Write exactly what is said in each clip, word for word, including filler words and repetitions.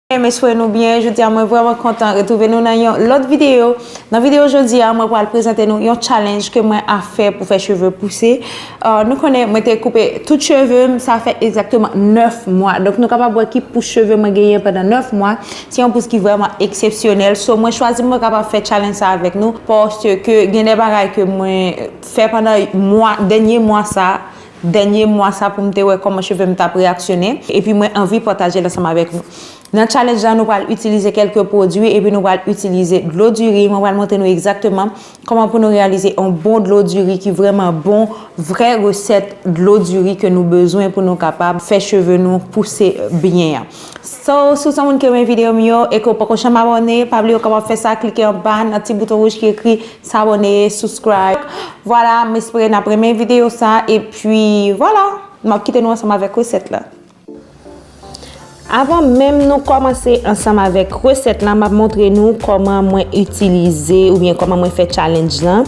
M espere nou byen. Jodi a, mwen vrèman kontan retwouve nou nan yon lòt videyo. Nan videyo jodi a, mwen pral prezante nou yon challenge ke mwen ap fè pou fè cheve pouse. Euh, nou konnen mwen te koupe tout cheve m, sa fè egzakteman nèf mwa. Donk, nou kapab wè ki pous cheve mwen genyen pandan nèf mwa. Se yon pous ki vrèman eksepsyonèl. So, mwen chwazi mwen kapab fè challenge sa avèk nou, paske gen de bagay ke mwen fè pandan mwa, dènye mwa sa, dènye mwa sa pou m te wè kòman cheve m t ap reyaksyone, epi mwen anvi pataje l ansanm avèk nou. Nan challenge la, nou pral itilize kèlke pwodui, epi nou pral itilize dlo diri. Mwen pral montre nou egzakteman kòman pou nou reyalize yon bon dlo diri ki vrèman bon, vrè resèt dlo diri ke nou bezwen pou nou kapab fè cheve nou pouse byen an. So, si w se yon moun ki renmen videyo m yo e ke w poko janm abòne, pa bliye w kapab fè sa, klike anba nan ti bouton wouj ki ekri s'abonner, subscribe. Vwala, m espere n ap renmen videyo sa, epi vwala, m ap kite nou ansanm avèk resèt la. Avan menm nou kòmanse ansanm avèk resèt la, m ap montre nou kòman mwen itilize oubyen kòman mwen fè challenge lan.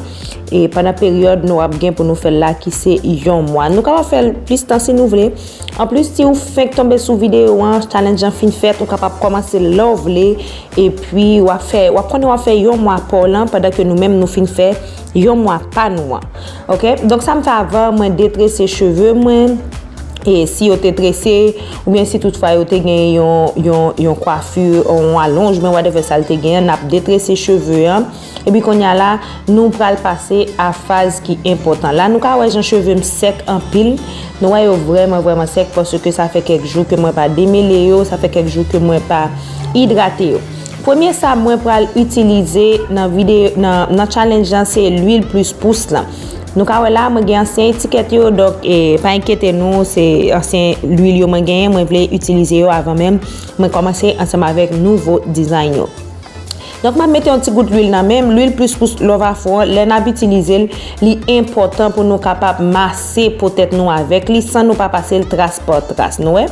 E pandan peryòd nou ap gen pou nou fè l la, ki se yon mwa. Nou kapab fè l plis tan si nou vle. Anplis, si w fenk tonbe sou videyo an, challenge an fin fèt, ou kapab kòmanse lè w vle. Epi, w ap fè, w ap konnen w ap fè yon mwa pa w lan, pandan ke nou menm nou fin fè yon mwa pa nou an. Oke? Donk, sa m fè avan, mwen detrese cheve mwen. E si yo te trese, oubyen si toutfwa yo te gen yon, yon, yon kwafi, yon alonjman, whatever sa l te gen, n ap detrese cheve an. Epi kounye a la, nou pral pase a faz ki enpòtan. La, nou ka wè jan cheve m sèk anpil. Nou wè yo vrèman, vrèman sèk paske sa fè kèk jou ke mwen pa demele yo, sa fè kèk jou ke mwen pa idrate yo. Premye sa mwen pral itilize nan videyo, nan, nan challenge lan, se lwil plis pous lan. Nou ka wè la, mwen gen ansyen etikèt yo, donk, e, pa enkyete nou, se ansyen lwil yo mwen genyen, mwen vle itilize yo avan menm mwen kòmanse ansanm avèk nouvo dizayn yo. Donk, m ap mete yon ti gout lwil nan men m. Lwil plis pous Love Afro, lè n ap itilize l, li enpòtan pou nou kapab mase po tèt nou avèk li san nou pa pase l tras pa tras. Nou wè?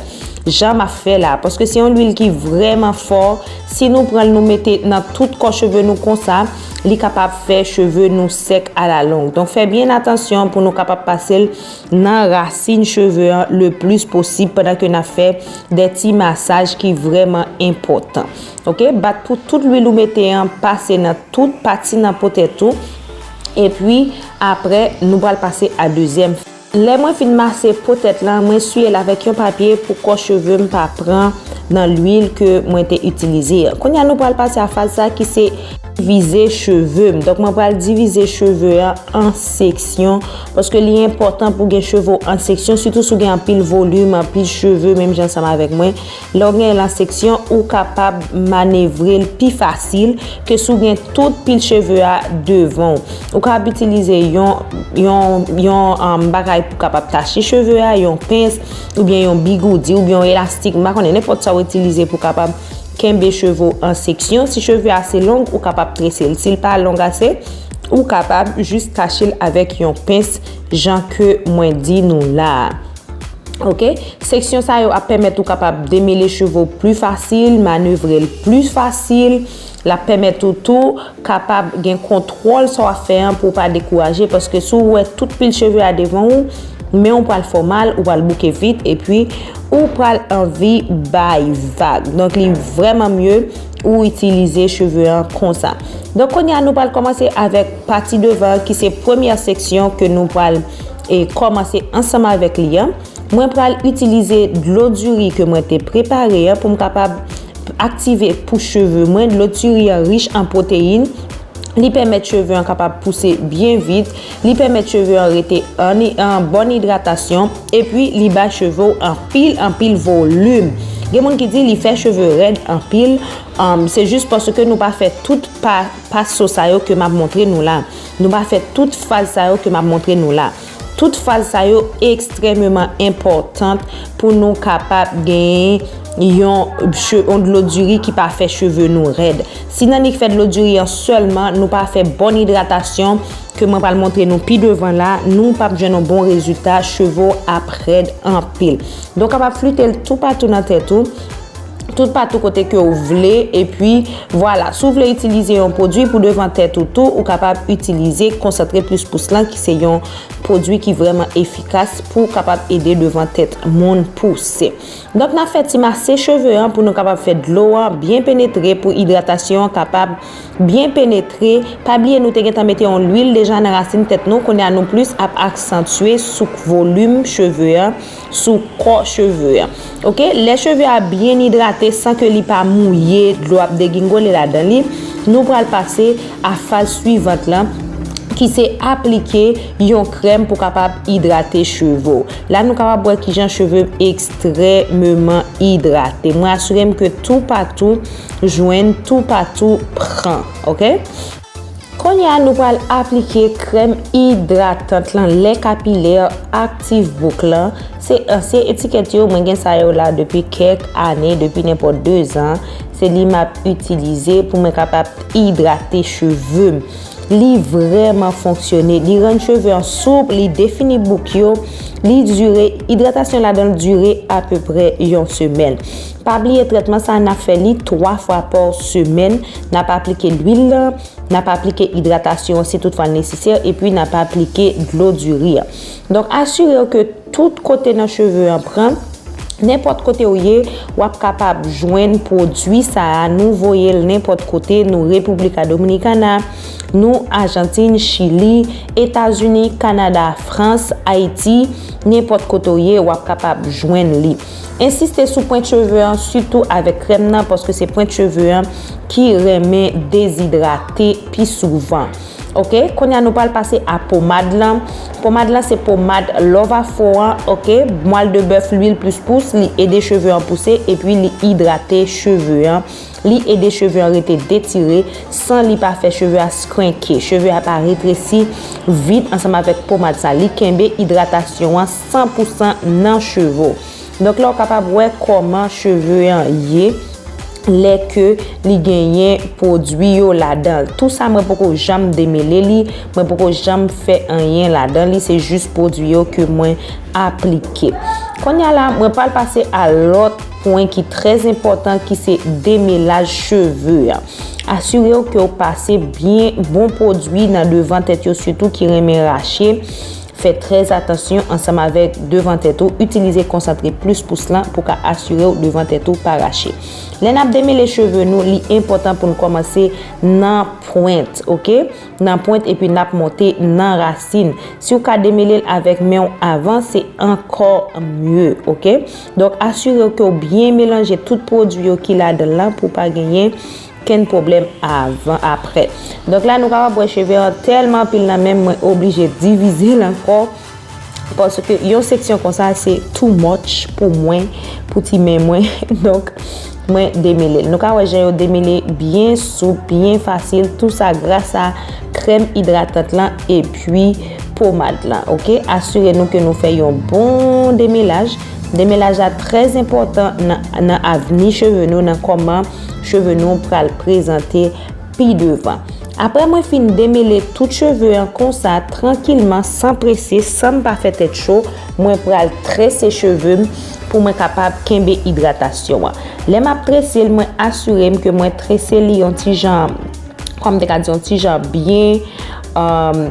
Jan m ap fè la, paske se yon lwil ki vrèman fò. Si nou pran l, nou mete nan tout kò cheve nou konsa, li kapab fè cheve nou sèk alalong. Donk, fè byen atansyon pou nou kapab pase l nan rasin cheve an le plis posib pandan ke n ap fè de ti masaj ki vrèman enpòtan. Oke, bat pou tout lwil ou mete an pase nan tout pati nan po tèt ou. Epi, apre, nou pral pase a dezyèm. Lè mwen fin mase po tèt lan, mwen siye l avèk yon papye pou kò cheve m pa pran nan lwil ke mwen te itilize an. Kounye a, nou pral pase a faz sa ki se divize cheve m. Donk, mwen pral divize cheve an an seksyon, paske li enpòtan pou gen cheve w an seksyon, sitou si w gen anpil volim, anpil cheve, menm jan ansanm avèk mwen. Lè w gen l an seksyon, ou kapab manevre l pi fasil ke si w gen tout pil cheve a devan w. Ou kapab itilize yon, yon, yon, um, bagay pou kapab tache cheve a, yon pens, oubyen yon bigoudi, oubyen yon elastik, m pa konnen, nenpòt sa w itilize pou kapab kenbe cheve w an seksyon. Si cheve a ase long, ou kapab trese l. Si l pa long ase, ou kapab jis tache l avèk yon pens, jan ke mwen di nou la a. Oke? Seksyon sa yo ap pèmèt ou kapab demele cheve w pli fasil, manevre l pli fasil. L ap pèmèt ou tou kapab gen kontwòl sa w ap fè an pou w pa dekouraje, paske si w wè tout pil cheve a devan ou, men w pral fè w mal, ou pral bouke vit, epi ou pral anvi bay vag. Donk, li vrèman mye ou itilize cheve an konsa. Donk, kounye a, nou pral kòmanse avèk pati devan, ki se premyè seksyon ke nou pral, e, kòmanse ansanm avèk li an. Mwen pral itilize dlo diri ke mwen te prepare an pou m kapab aktive pous cheve mwen. Dlo diri an rich an pwoteyin. Li pèmèt cheve an kapab pouse byen vit. Li pèmèt cheve an rete an, an bòn idratasyon. Epi, li bay cheve w anpil, anpil volim. Gen moun ki di li fè cheve rèd anpil. Um, se jis paske nou pa fè tout pa, pa so sa yo ke m ap montre nou la. Nou pa fè tout faz sa yo ke m ap montre nou la. Tout faz sa yo ekstrèmeman enpòtan pou nou kapab genyen yon, yon dlo diri ki pa fè cheve nou rèd. Si n annik fè dlo diri an sèlman, nou pa fè bòn idratasyon ke mwen pral montre nou pi devan la, nou p ap jwenn yon bon rezilta, cheve w ap rèd anpil. Donk, w kapab flite l toupatou nan tèt ou. Toupatou kote ke w vle, epi vwala, si w vle itilize yon pwodui pou devan tèt ou tou, ou kapab itilize Konsantre Plis Pous lan, ki se yon pwodui ki vrèman efikas pou kapab ede devan tèt moun pouse. Donk, n ap fè ti mase cheve an pou nou kapab fè dlo an byen penetre, pou idratasyon an kapab byen penetre. Pa bliye, nou te gentan mete yon lwil deja nan rasin tèt nou. Kounye a, nou plis ap aksantye sou volim cheve an, sou kò cheve an. Oke, lè cheve a byen idrate san ke li pa mouye, dlo ap degingole ladan li, nou pral pase a faz swivant lan, ki se aplike yon krèm pou kapab idrate cheve w. La, nou kapab wè kijan cheve m ekstrèmeman idrate. Mwen asire m ke toupatou jwenn, toupatou pran, oke? Kounye a, nou pral aplike krèm idratant lan, lè kapilè Active Book lan. Se ansyen etikèt yo, mwen gen sa yo la depi kèk ane, depi nenpòt dezan. Se li m ap itilize pou mwen kapab idrate cheve m. Li vrèman fonksyone. Li rann cheve an soup, li defini bouk yo, li dire, idratasyon ladan l dire apeprè yon semèn. Pa bliye, trètman sa a, n ap fè li twa fwa pa semèn. N ap aplike lwil lan, n ap aplike idratasyon an si toutfwa l nesesè, epi n ap aplike dlo diri an. Donk, asire w ke tout kote nan cheve an pran. Nenpòt kote w ye, w ap kapab jwenn pwodui sa a. Nou voye l nenpòt kote, nou República Dominicana, nou Ajantin, Chili, Etazini, Kanada, Frans, Ayiti, nenpòt kote w ye, w ap kapab jwenn li. Ensiste sou pwent cheve an, sitou avèk krèm nan, paske se pwent cheve an ki renmen dezidrate pi souvan. Oke, kounye a nou pral pase a pomad lan. Pomad lan se pomad Love Afro an, oke, mwal de bèf, lwil plis pous, li ede cheve an pouse, epi li idrate cheve an. Li ede cheve an rete detire san li pa fè cheve a skrenke. Cheve a pa retresi vit ansanm avèk pomad sa. Li kenbe idratasyon an san pou san nan cheve w. Donk, la w kapab wè kòman cheve an ye lè ke li genyen pwodui yo ladan l. Tou sa, mwen poko janm demele li, mwen poko janm fè anyen ladan li, se jis pwodui yo ke mwen aplike. Kounye a la, mwen pral pase a lòt pwen ki trè enpòtan, ki se demelaj cheve a. Asire w ke w pase byen bon pwodui nan devan tèt yo, sitou ki renmen rache. Fè trè atansyon ansanm avèk devan tèt ou. Itilize Konsantre Plis Pous lan pou ka asire w devan tèt ou pa rache. Lè n ap demele cheve nou, li enpòtan pou n kòmanse nan pwent, oke? Nan pwent, epi n ap monte nan rasin. Si w ka demele l avèk men w avan, se ankò mye, oke? Donk, asire w ke w byen melanje tout pwodui yo ki ladan l lan pou pa genyen kenn pwoblèm avan, aprè. Donk la, nou kapab wè cheve an tèlman anpil nan men m, mwen oblije divize l ankò, paske yon seksyon konsa se too much pou mwen, pou ti men mwen. Donk, mwen demele l. Nou ka wè jan yo demele byen soup, byen fasil, tou sa gras a krèm idratant lan epi pomad lan, oke? Asire nou ke nou fè yon bon demelaj. Demelaj la trè enpòtan nan, nan avni cheve nou, nan kòman cheve nou pral prezante pi devan. Apre mwen fin demele tout cheve an konsa, trankilman, san prese, san m pa fè tèt cho, mwen pral trese cheve m pou mwen kapab kenbe idratasyon an. Lè m ap trese l, mwen asire m ke mwen trese li yon ti jan, kòm m te ka di, yon ti jan byen, um,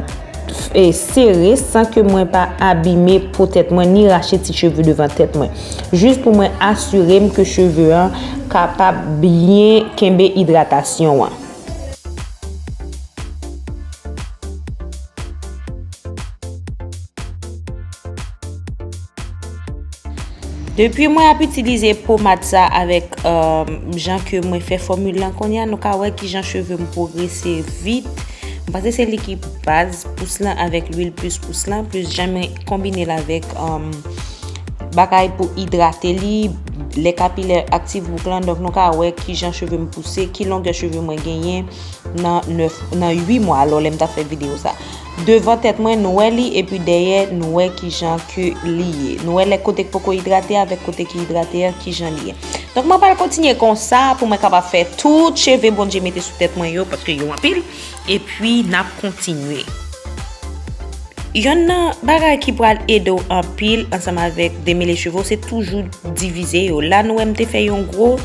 e, sere san ke mwen pa abime po tèt mwen ni rache ti cheve devan tèt mwen. Jis pou mwen asire m ke cheve an kapab byen kenbe idratasyon an. Depi mwen ap itilize pomad sa avèk, um, jan ke mwen fè fòmil lan kounye a, nou ka wè kijan cheve m pwogrese vit. M panse se li ki baz pous lan avèk lwil plis pous lan, plis jan mwen konbine l avèk, um, bagay pou idrate li, lè kapilè Active Book lan. Donk, nou ka wè kijan cheve m pouse, ki longè cheve mwen genyen nan nèf, nan uit mwa, alò, lè m t ap fè videyo sa. Devan tèt mwen, nou wè li, epi dèyè, nou wè kijan ke li ye. Nou wè lè kote k poko idrate avèk kote ki idrate a, kijan li ye. Donk, mwen pral kontinye konsa pou mwen kapab fè tout cheve Bondye mete sou tèt mwen yo, paske yo anpil, epi n ap kontinye. Yonn nan bagay ki pral ede w anpil ansanm avèk demele cheve w, se toujou divize yo. La nou wè m te fè yon gwo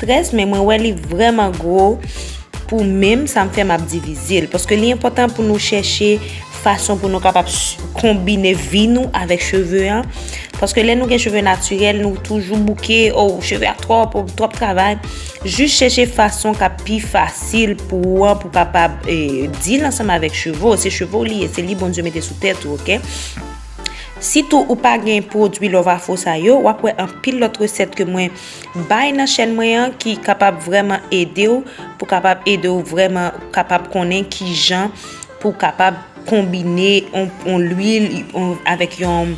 très, men mwen wè li vrèman gwo pou men m, sa m fè m ap divize l. Paske li enpòtan pou nou chèche fason pou nou kapab s-, konbine vi nou avèk cheve an. Paske lè nou gen cheve natirèl, nou toujou bouke, oh, cheve a twòp, oh, twòp travay. Jis chèche fason k ap pi fasil pou ou an, pou kapab, eh, deal ansanm avèk cheve w. Se cheve w li ye, se li Bondye mete sou tèt ou, oke? Sitou ou pa gen pwodui Love Afro sa yo, w ap wè anpil lòt resèt ke mwen bay nan chèn mwen an ki kapab vrèman ede w, pou kapab ede w vrèman kapab konnen kijan pou kapab konbine on, on lwil, on, avèk yon,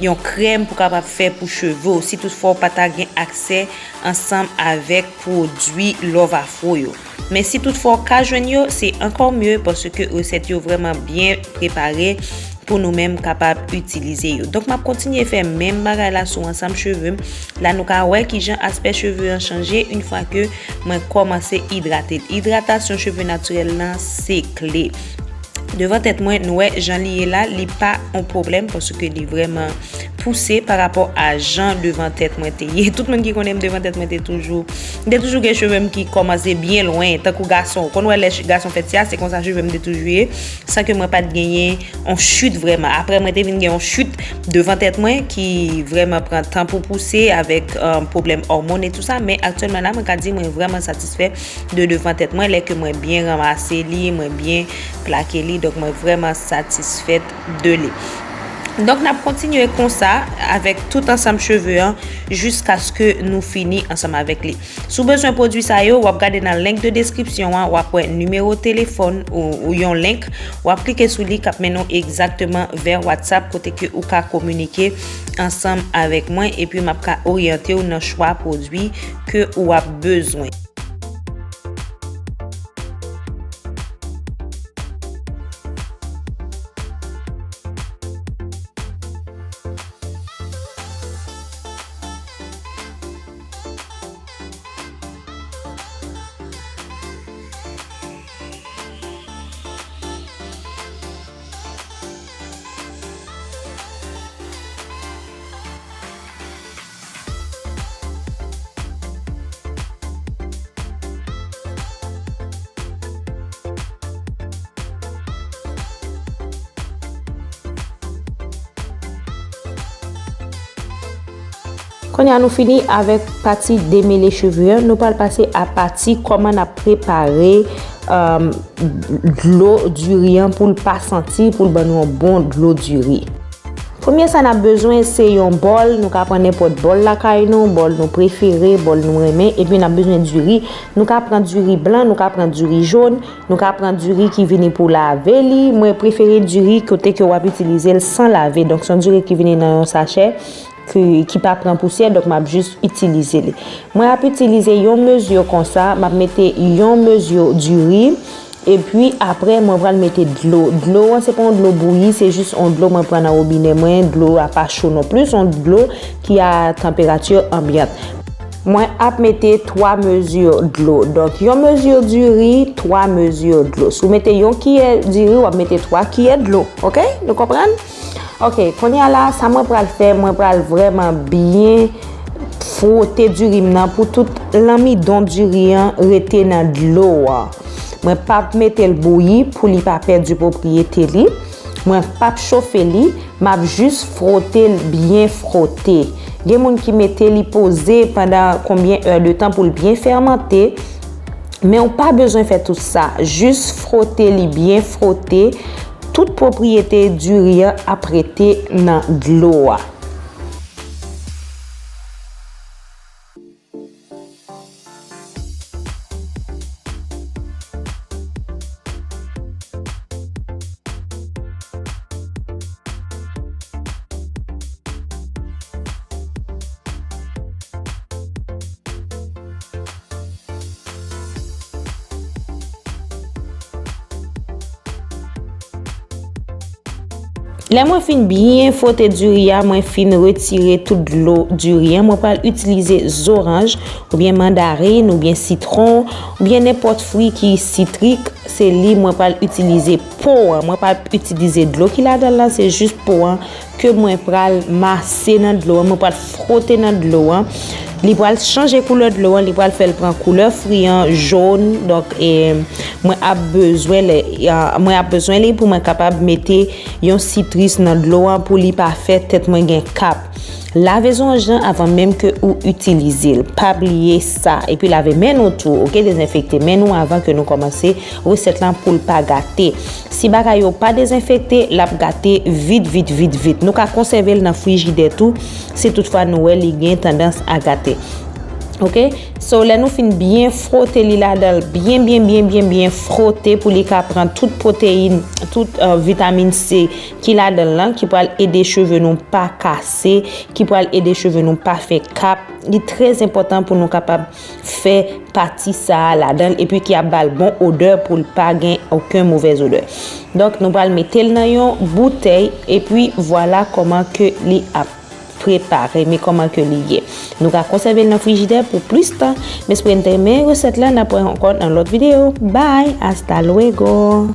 yon krèm pou kapab fè pou cheve w, si toutfwa w pa ta gen aksè ansanm avèk pwodui Love Afro yo. Men si toutfwa w ka jwenn yo, se ankò mye, paske resèt yo vrèman byen prepare pou nou menm kapab itilize yo. Donk, m ap kontinye fè menm bagay la sou ansanm cheve m. La, nou ka wè kijan aspè cheve an chanje yon fwa ke mwen kòmanse idrate l. Idratasyon cheve natirèl lan, se kle. Devan tèt mwen, nou wè jan li ye la, li pa yon pwoblèm paske li vrèman pouse pa rapò a jan devan tèt mwen te ye. Tout moun ki konnen m, devan tèt mwen te toujou, m te toujou gen cheve m ki kòmanse byen lwen, tankou gason. Ou konn wè lè ch-, gason fè ti a, se konsa cheve m te toujou ye, san ke mwen pa t genyen yon chit vrèman. Apre, mwen te vin gen yon chit devan tèt mwen ki vrèman pran tan pou pouse avèk, um, pwoblèm òmòn e tou sa, men aktyèlman la, mwen ka di mwen vrèman satisfè de devan tèt mwen, lè ke mwen byen ranmase li, mwen byen plake li, donk mwen vrèman satisfèt de li. Donk, n ap kontinye konsa avèk tout ansanm cheve an jiskaske nou fini ansanm avèk li. Si w bezwen pwodui sa yo, w ap gade nan link de description an, w ap wè nimewo telefòn ou, ou yon link, w ap klike sou li k ap mennen w egzakteman vè WhatsApp kote ke ou ka kominike ansanm avèk mwen, epi m ap ka oryante w nan chwa pwodui ke w ap bezwen. Kounye a nou fini avèk pati demele cheve an. Nou pral pase a pati kòman n ap prepare, um, dlo diri an pou l pa santi, pou l ban nou yon bon dlo diri. Premye sa n ap bezwen, se yon bòl. Nou ka pran nenpòt bòl lakay nou, bòl nou prefere, bòl nou renmen. Epi n ap bezwen diri. Nou ka pran diri blan, nou ka pran diri jòn, nou ka pran diri ki vini pou lave li. Mwen prefere diri kote ke w ap itilize l san lave. Donk, se yon diri ki vini nan yon sachè ki, ki pa pran pousyè, donk m ap jis itilize li. Mwen ap itilize yon mezi konsa, m ap mete yon mezi diri, epi apre mwen pral mete dlo. Dlo an se pa yon dlo bouyi, se jis yon dlo mwen pran nan wobinè mwen, dlo a pa cho non plis, yon dlo ki a tanperati anbyant. Mwen ap mete twa mezi dlo. Donk, yon mezi diri, twa mezi dlo. Si w mete yon kiyè diri, w ap mete twa kiyè dlo. Oke? Nou konprann? Oke, kounye a la, sa mwen pral fè, mwen pral vrèman byen fwote diri m nan pou tout lanmidon diri an rete nan dlo a. Mwen p ap mete l bouyi pou li pa pèdi pwopriyete li. Mwen p ap chofe li, m ap jis fwote l byen fwote. Gen moun ki mete li poze pandan konbyen è de tan pou l byen fèmante, men w pa bezwen fè tout sa. Jis fwote li byen fwote. Tout pwopriyete diri an ap rete nan dlo a. Lè mwen fin byen fwote diri a, mwen fin retire tout dlo diri an, mwen pral itilize zoranj, oubyen mandarin, oubyen sitwon, oubyen nenpòt fwi ki sitrik, se li mwen pral itilize po an. Mwen pral itilize dlo ki ladan l lan, se jis po an ke mwen pral mase nan dlo an, mwen pral fwote nan dlo an. Li pral chanje koulè dlo an, li pral fè l pran koulè fwi an, jòn. Donk, e, mwen ap bezwen lè, a, mwen ap bezwen li pou mwen kapab mete yon sitris nan dlo an pou li pa fè tèt mwen gen kap. Lave zoranj lan avan menm ke ou itilize l. Pa bliye sa. Epi lave men nou tou, oke? Dezenfekte men nou avan ke nou kòmanse resèt lan pou l pa gate. Si bagay yo pa dezenfekte, l ap gate vit, vit, vit, vit. Nou ka konsève l nan frijidè tou, si toutfwa nou wè li gen tandans a gate. Oke? So, lè nou fin byen fwote li ladan l, byen, byen, byen, byen, byen fwote pou li ka pran tout pwoteyin, tout, euh, vitamin C ki ladan l lan, ki pral ede cheve nou pa kase, ki pral ede cheve nou pa fè kap. Li trè enpòtan pou nou kapab fè pati sa a ladan l, epi ki ap ba l bon odè pou l pa gen okenn movèz odè. Donk, nou pral mete l nan yon boutèy, epi vwala kòman ke li ap prepare, men kòman ke li ye. Nou ka konsève l nan frijidè pou plis tan, men si w renmen resèt la, n ap wè ankò nan lòt videyo. Bye, hasta luego!